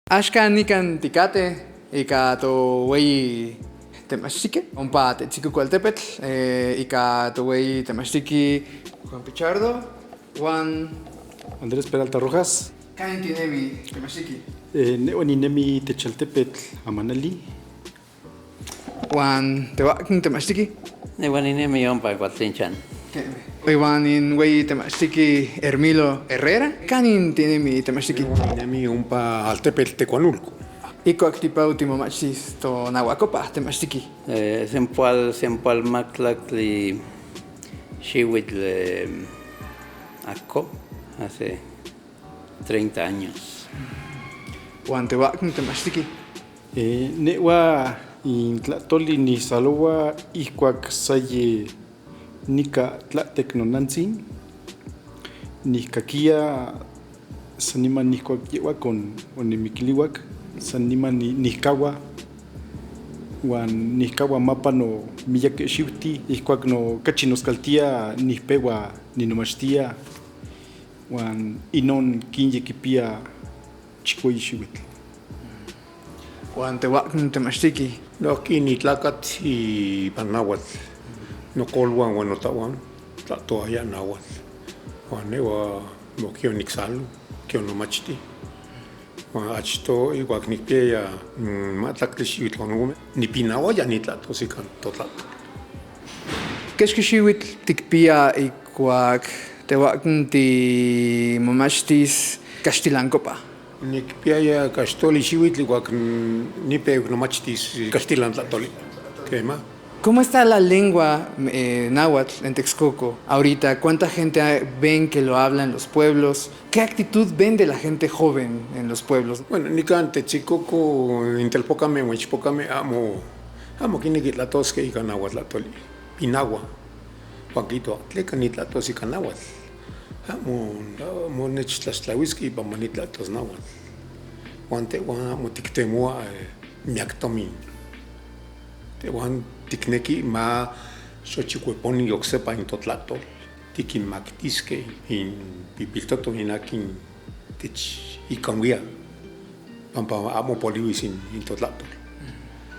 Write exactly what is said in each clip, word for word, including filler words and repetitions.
Axka nikan tikate ika toweyi temashiki ompa Techikuko altepetl, eh, ika toweyi temashiki Juan Pichardo huan Andrés Peralta Rojas. Kanin tinemi temashiki? Eh, nehua ninemi tech altepetl Amanali. Huan tehuakn temashiki? Nehua ninemi ompa Kuatlinchan. Huan in weyi temashiki Hermilo Herrera, kanin tinemi temashiki? Nehua ninemi ompa altepetl Tekuanulco. Ikuak tipau timomachtis to nahuakopa temashiki? Eh, sempual, sempual maktlaktli xiuitl, eh, ako, hace treinta años. Huan tehuakn temashiki? Eh, nehua in tlahtoli nisalohua ikuak saye nika tlatek nonantzin, nikakia san niman ikuak yehuak on, onimikiliuak, san niman ni, nikahua, huan nikahua mapa no miyake xiuti, ikuak no kachi noskaltia nipehua ninomashtia. Huan inon kin ye kipia chikueyi xiuitl. Huan tehuakn temashiki? Nohki nitlakat ipan nahuatl. Nokolhuan huan notahuan tlahtoaya nahuatl. Huan nehua nohki oniksalo, ki onomachti. Huan achto ikuak nikpiaya, mm, maktlaktli xiuitl huan ome, nipinahuaya nitlahtos ika totlahtol. Kechki xiuitl tikpia ikuak tehuakn timomachtis kaxtilan kopa? Nikpiaya kaxtoli xiuitl ikuak, mm, nipeu nomachtis kaxtilan tlahtoli. Kema. ¿Cómo está la lengua, eh, náhuatl en Texcoco ahorita? ¿Cuánta gente ven que lo habla en los pueblos? ¿Qué actitud ven de la gente joven en los pueblos? Bueno, nikan Techikuko, in telpokame huan ichpokame amo, amo kineki tlahtoske ika nahuatl tlahtoli. Pinahua. Huan kitua, tleka nitlahtos ika nahuatl. Amo, amo nechtlaxtlahuiske ipan ma nitlahtos nahuatl. Huan tehuan amo tiktemoua, eh, miak tomin. Tehuan tikneki ma xochikueponi oksepa in totlahtol. Tikinmaktiske in pipiltoton in akin techikanuia. Pampa amo polihuis in, in totlahtol.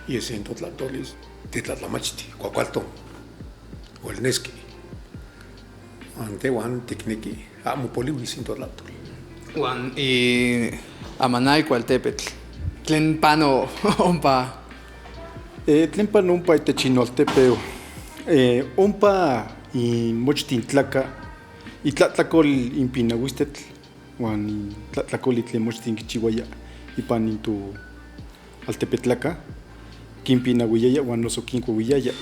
Yes, in totlahtol is tetlatlamachti, kuakualton. Olneski. Huan tehuan tikneki amo polihuis in totlahtol. Huan i Amanal kual tepetl, tlen pano ompa? Eh, tlen pano ompa itech in altepeu. Eh, ompa in mochtin tlaka, itlatlakol in pinahuistetl, huan in tlatlakol tlen mochtin kichihuaya ipan in to altepetlaka, kin pinahuiyaya huan noso kin kuahuiyaya.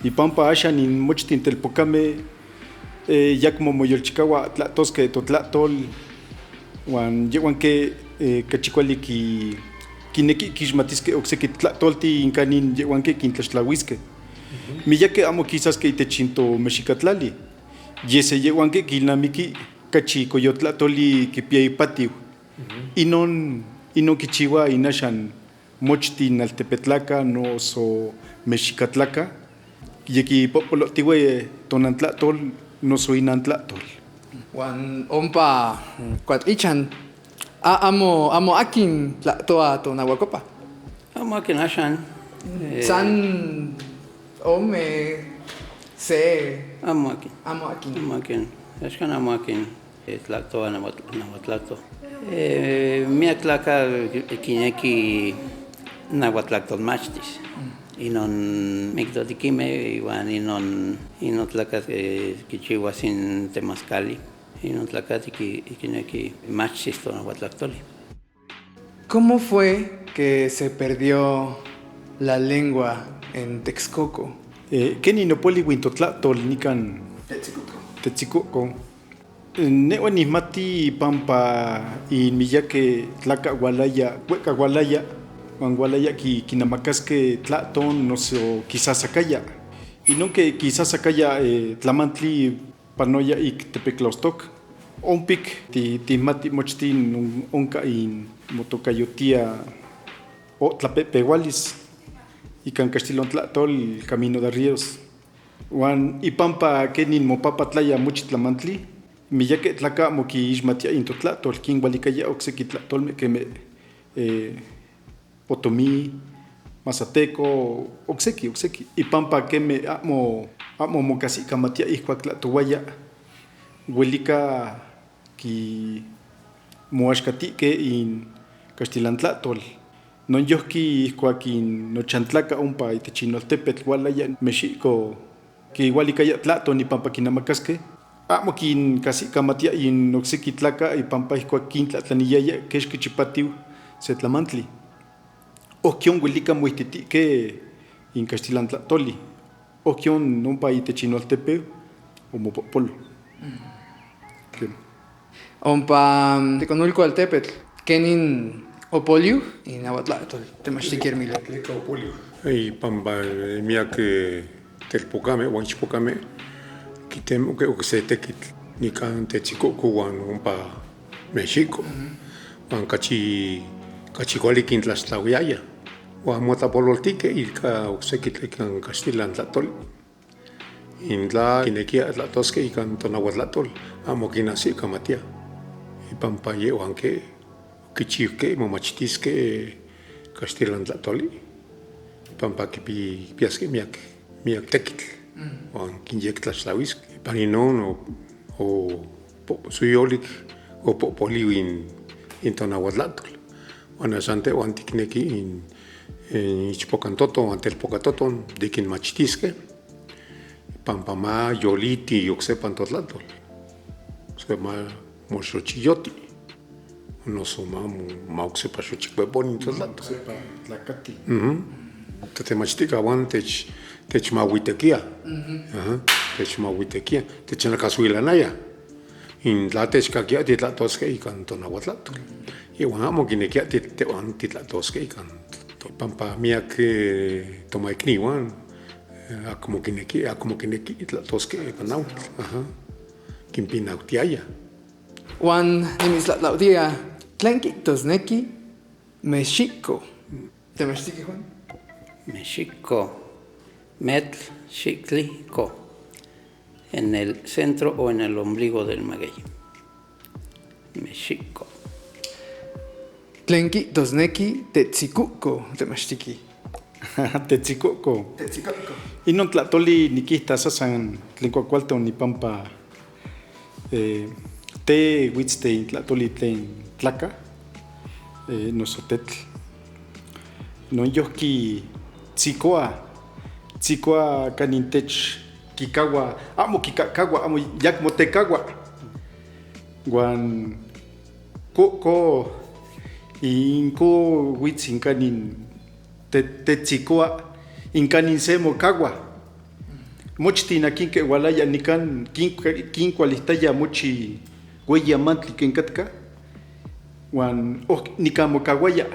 Ipampa ashan in mochtin telpokame, eh, yakmo moyolchikahua tlahtoske totlahtol, huan yehuanke, eh, kachi kuali ki, kineki kixmatiske okseki tlahtoltin kanin yehuanke kin tlaxtlahuiske. Miyake amo kisaske itech in to mexikatlali. Yese yehuanke kilnamiki kachi koyotlahtoli kipia ipatiu. Inon, inon kichihua in ashan mochtin altepetlaka noso mexikatlaka, yekipopolotihue tonan tlahtol noso inan tlahtol. Huan ompa, mm, Kuatlichan, a, amo, amo akin tlahtoa to nahuakopa? Amo akin ashan. Eh, san ome, se. Amo akin. Amo akin. Amo akin. Axkan amo akin. Eh, tlahtoa nahuatl-, nahuatl tlahtoa. Eh, miak tlakatl kineki nahuatl tlakatl machtis. Inon miktotikime, huan inon, inon tlakatl, eh, kichihuas in temazkali. Inon tlakatl ki-, kineki machtis to nahuatl tlahtoli. ¿Cómo fue que se perdió la lengua en Texcoco? Eh, keni nopolihui in totlahtol nikan Texcoco. Texcoco. Eh, nehua nihmati pampa in miyake tlaka hualaya, kueka hualaya, huan hualaya ki-, kinamakaske tlaton noso kisasakaya. Inonke kisasakaya, eh, tlamantli panoya ik Tepeklostok. Ompik ti-, tihmati mochtin on-, onka in motokayotia Otlapepehualis, ikan kaxtilon tlahtol Camino de Ríos. Huan ipampa kenin mopapatlaya mochi tlamantli, miyake tlaka amo kiixmatia in totlahtol, kin hualikaya okseki tlahtolme keme eh, otomi, mazateco, okseki, okseki. Ipan pampa keme amo, amo mokasikamatiaya ikuak tlatohuaya. Huelika ki moashkatike in kaxtilan tlatol. Non yohki ikuak in nochan tlaka ompa itech in altepetl hualaya Mexiko, ki hualikaya tlato ipan pampa kinamakaske. Amo kinkasikamatiaya in okseki tlaka ipan pampa ikuak kintlatlaniyaya keski chipatiu se tlamantli. Ohkion huelika moititike in kaxtilan tlatoli. Ohkion ompa itech in altepetl o mopopolo. Ompa Teconulco altepetl, kenin opoliu in nahuatl tlatol, temachtiki Hermilo. Ipan pampa miak, eh, telpokame huan ichpokame kitemoke okse tekitl nikan Tetzcoco huan ompa Mexiko. Huan kachi, kachi kuali kintlaxtlahuiaya. Huan motlapololtike ika okseki tlal ikan kaxtilan tlatol. In tla kinekia tlatoske ikan tonahuatl tlatol, amo kinasikamatiaya. Ipan pampa yehuan ke kichiuke momachtiske kaxtilan tlatoli. Ipan pampa kipi, kipiaske miak, miak tekitl. Huan kinyek tlaxtlahuiske. Ipan inon o, o po, suyolik o popoliu in, in tonahuatl tlatol. Huan ashan tehuan tikneki in, in ichpokan toton huan telpokan toton di kinmachtiske. Pampa ma yoliti oksepa totlatol. Oksepa ma moxochiyoti. Noso ma mo, ma oksepa xochikueponi totlatol. Oksepa tlakati. Totemachtikauan tech, techmahuitekia. Aha, techmahuitekia. Technakasuilanaya. In tla techkakia titlatoske ikan tonahuatl tlatol. Yehuan amo kinekia tit, tehuan titlatoske ikan to, pampa miak, eh, tomaiknihuan, eh, akmo kineki, akmo kineki tlatoske ikan nahuatl. Aha. Kinpinautiaya. Huan nimitstlatlautia, tlen kitosneki Mexiko? Temachtiki Juan. Mexiko. Metl, xiktli, ko. En el centro o en el ombligo del maguey. Mexiko. Tlen kitosneki Tetzcoco? Temachtiki. Tetzcoco. Tetzcoco. Inon tlatoli nikita sasan tlen kuakualton ipan pampa eh, te huitz de in tlatoli tlen tlaka, eh, noso tetl. Non yohki tzikoa, tzikoa kanin tech kikahua, amo kikakahua, amo yak motekahua. Huan ko, ko, in ko huitz in kanin te, tetzikoa, in kanin se mokahua. Mochtin akin ke hualaya nikan, kin, kinkualihtaya mochi hueyi amantli ken katka. Huan, oh, nikan mokahuaya.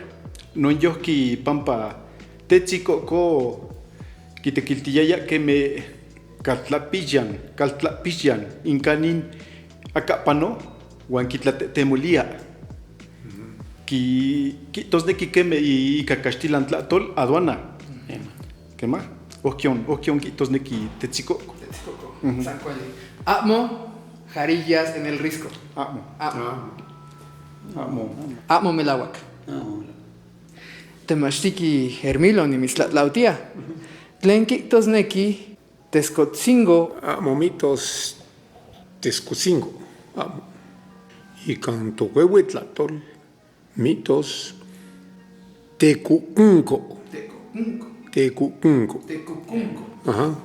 Non yohki pampa Tetzcoco kitekiltiaya keme kaltlapiyan, kaltlapiyan, in kanin aka pano, huan kitlatetemolia. Ki, kitosneki keme i, ika kaxtilan tlatol aduana. Kema. Ohkion, ohkion kitosneki Tetzcoco. Tetzcoco. San kuali. Amo jarillas en el risco. Amo. Amo. Amo. Amo melauak. Temachtiki Hermilo, nimitstlatlautia. Tlen kitosneki Tezcotzingo? Amo mitos Tezcotzingo. Amo. Ikan tohuehue tlatol mitos Tecucunco. Tecucunco. Tecucunco. Tecucunco. Aha.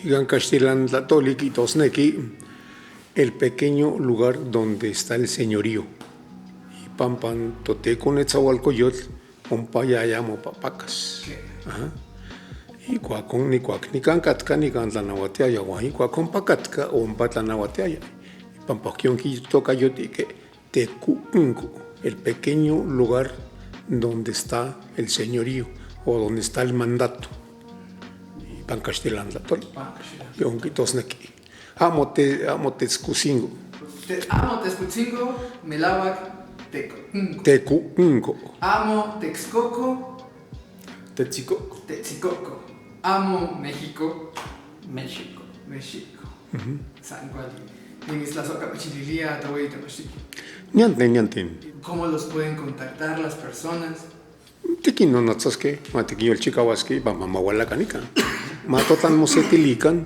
Ikan kaxtilan tlatoli kitosneki el pequeño lugar donde está el señorío. Ipan pampa Toteko Netzahualcoyotl ompa yaya mopapakas. Aha. Ikuakon, ikuak nikan katka nikan tlanahuatiaya, huan ikuakon ompa katka ompa tlanahuatiaya. Ipan pampa ohkion kitokayotike Tecucunco, el pequeño lugar donde está el señorío o donde está el mandato. Ipan kaxtilan tlatol. Ipan kaxtilan. Ohkion kitosneki. Amo te, amo Tezcotzingo. Te, amo Tezcotzingo, melauak Tecucunco. Tecucunco. Amo Texcoco. Tetzcoco. Tetzcoco. Amo México. México. México. San kuali. Ngin sla sohkam chililia tawe te mashiki. Niantin, niantin. ¿Cómo los pueden contactar las personas? Tikin no natsaske, ma tikin yolchikahuaske, pampa ma hualaka nikan. Ma totan mosetilikan,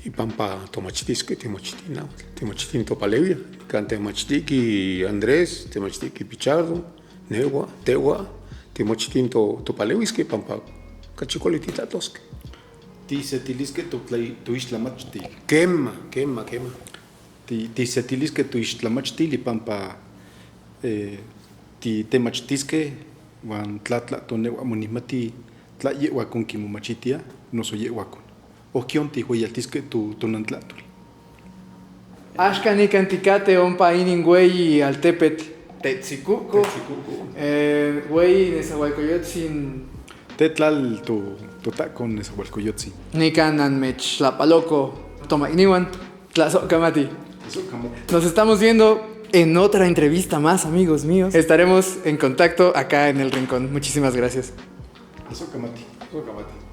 y pampa tomachtiske, timachtin, timachtin to Palewi. Kan temachtiki Andrés, temachtiki Pichardo, nehua, tehua, timachtin to, to Palewiske, pampa kachikoli titlatoske. Tisetiliske to tlai, to ixtlamachtil. Kema, kema, kema. Ti, tisetiliske to ixtlamachtil, pampa, eh, ti temachtiske, huan tlatla to nehua monimati, tla yehua kon kimomachitia, noso yehua kon. Okion tihueyaltiske to, to nantlatul. Axka nikan tikate ompa inin hueyi altepetl Tetzikuku. Tetzikuku. Eh, hueyi Nezahualcoyotzin. Tetlal to, to takon Nezahualcoyotzin. Nikan nanmechlapaloko, toma iniwan, tlasokamati. Tlasokamati. Nos estamos viendo en otra entrevista más, amigos míos. Estaremos en contacto acá en El Rincón. Muchísimas gracias. Tlasokamati. Tlasokamati.